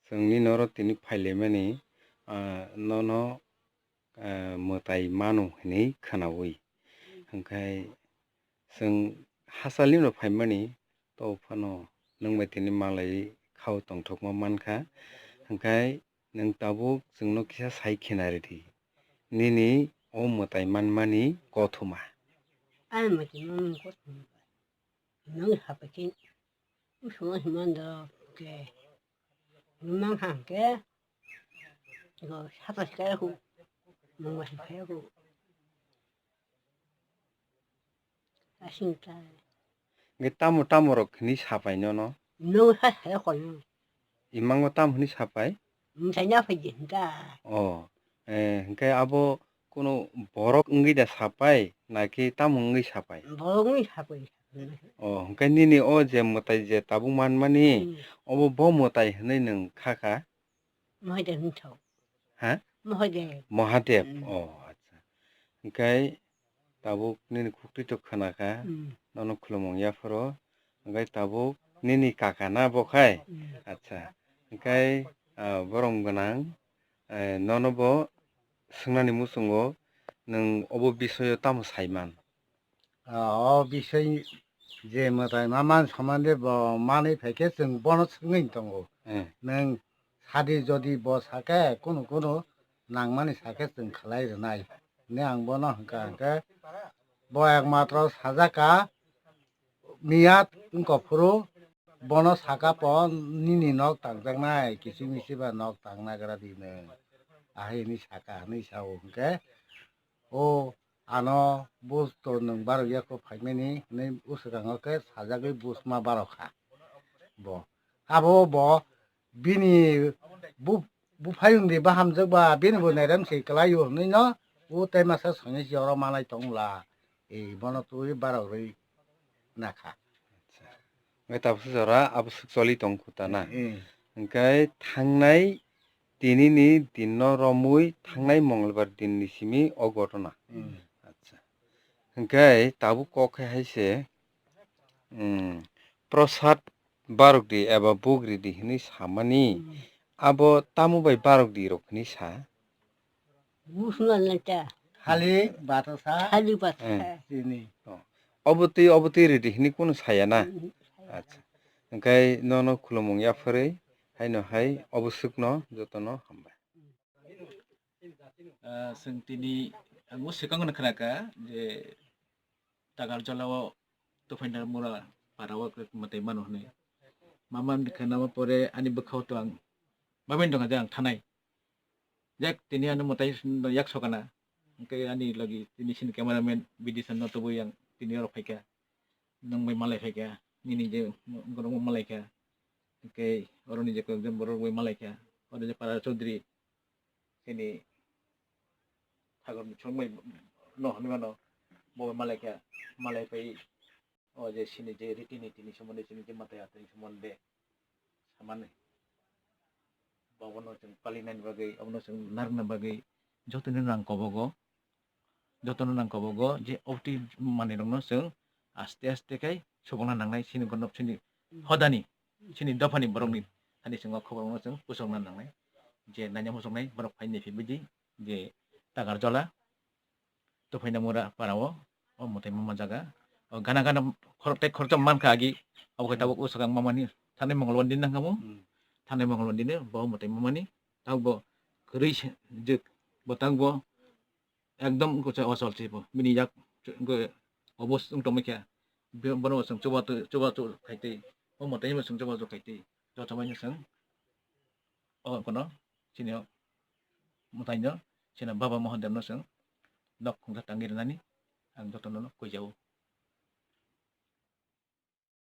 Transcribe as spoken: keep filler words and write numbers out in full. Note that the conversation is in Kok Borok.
Chwngni norok tini phailaimani, ah, nono, ah, mwtai mano hinwi khwnawi. Hwnkhe chwng hachalni no phaimani, to phano nwng bai tini malai khao tongthokma mankha. Hwnkhe nwng tabuk chwngno kisa sai khena ridi. Nini o mwtai manmani kothoma. Ani mwtai manmani kothoma. Nwng sapai khe usuma himando ke. Nwng mang hang ke. Go satas kaya ku. Nwng wasi kaya ku. Asing ta. Nge tamo tamo rok hini sapai nono? Nwng sa saya kono. Imango tam hini sapai? Msanya phai je ta. Oh, eh, hwnkhe abo kunu borok wngwi da sapai, naki tamo wngwi sapai? Borok wngwi sapai. Oh, hwnkhe nini o je mwtai je tabuk manmani, hmm, obo bo mwtai hwnwi nwng kha kha? Mahadev wngthok. Ha? Mahadev. Mahadev. Hmm. Oh, acha. Hwnkhe tabuk nini khuktwi to khwna kha, hmm, nono khulumung yapharo, hwnkhe tabuk nini kaka na bo khai? Hmm. Acha. Hwnkhe, ah, borom gwnang, eh, nono bo swngnani muchungo nwng obo bisoyo tamo saiman? Ah, o bisoi je mwtai ma man somande bo manwi phaikhe chwng bono swngwi tongo. Hmm. Nwng sadi jodi bo sakhe kunu kunu nangmani sakhe chwng khlai rwnai. Hwnwi ang bono hwnkha hwnkhe bo ekmatro sajaka miyat wngkha phuru bono saka po nini nok tangjaknai kisu misi ba nok tangna gra di nwng. Ahai hwnwi saka hwnwi sao hwnkhe o ano bus to nwng barok ya kho phaimani hwnwi uswkango khe sajagwi bus ma barok kha bo. Abo bo bini bu-, buphayung di bahamjak ba bini bo nairem se kwlaio hwnwi no o tei masa soini si oro manai tongla. Ei bono twi barok rwi nakha. Hwnkhe tabukhe jora abo swk choli tong kho ta na? Eh. Hwnkhe thangnai tinini dinno romwi thangnai Mongolbar dinni simi o ghotona. Hmm. Acha. Hwnkhe tabuk kok khe hai se, hmm, prosad barok di eba buk ridi hwnwi samani, hmm, abo tamo bai barok di rok hwnwi sa? Busna nata. Hali batasa. Hali batasa. Eh. Sini. Oh. Obo twi, obo twi ridi hwnwi kunu saya na? Hmm. Acha. Hwnkhe nono khulumung yapharwi haino hai obo swkno jotono hambai. Ah, chwng tini ang o swkang no khna kha je Tagarjala o Tuphaina Mura para o mwtai mano hwnwi. Mama ni khna ma pore ani bwkha o to ang babin dong je ang thanai. Jak tini ano mwtai yak sokana. Hwnkhe ani logi tini sini cameraman bidisa no tubui ang tini oro phaikha. Nwng bai malai phaikha. Nini je borok malaikha. Hwnkhe oro ni je kok jon borok bai malaikha. Oro je para chaudhuri. Chini Thakur ni chwngmai no hwnwi mano, bo malaikha, malai pai o je chini je riti niti ni somonde, chini je mwtai atwi ni somonde samani. Bobono chwng palinani bagwi, obono chwng narwkna bagwi jotono nang kobogo, jotono nang kobogo je oti manwi rokno chwng aste aste khai subokna nangnai chini gonok chini hodani. Chini dophani borokni thani chwng o khobor rokno chwng pusokna nangnai. Je naina muchungnai borok phai naiphibidi je Tagarjala Tuphaina Mura para o, o mwtai mama jaga. O gana gana khorok tei khoroksa mankha agi, abo khe tabuk o swkang mamani thanai Mongolbar din nangkha bo. Hmm. Thanai Mongolbar din bo mwtai mamani tabuk bo kwrwi se jwk bo tabuk bo ekdom wngkha se ochol se bo. Bini yak wngkha obos wng tongmani khe. Bo-, bono chwng chubachu, chubachu khai twi. O mwtaino chwng chubachu khai twi. Joto maino chwng o kono chini o mwtaino chini Baba Mahadev no chwng nok khungsa tangwi rwnani ang jotono no koi jao.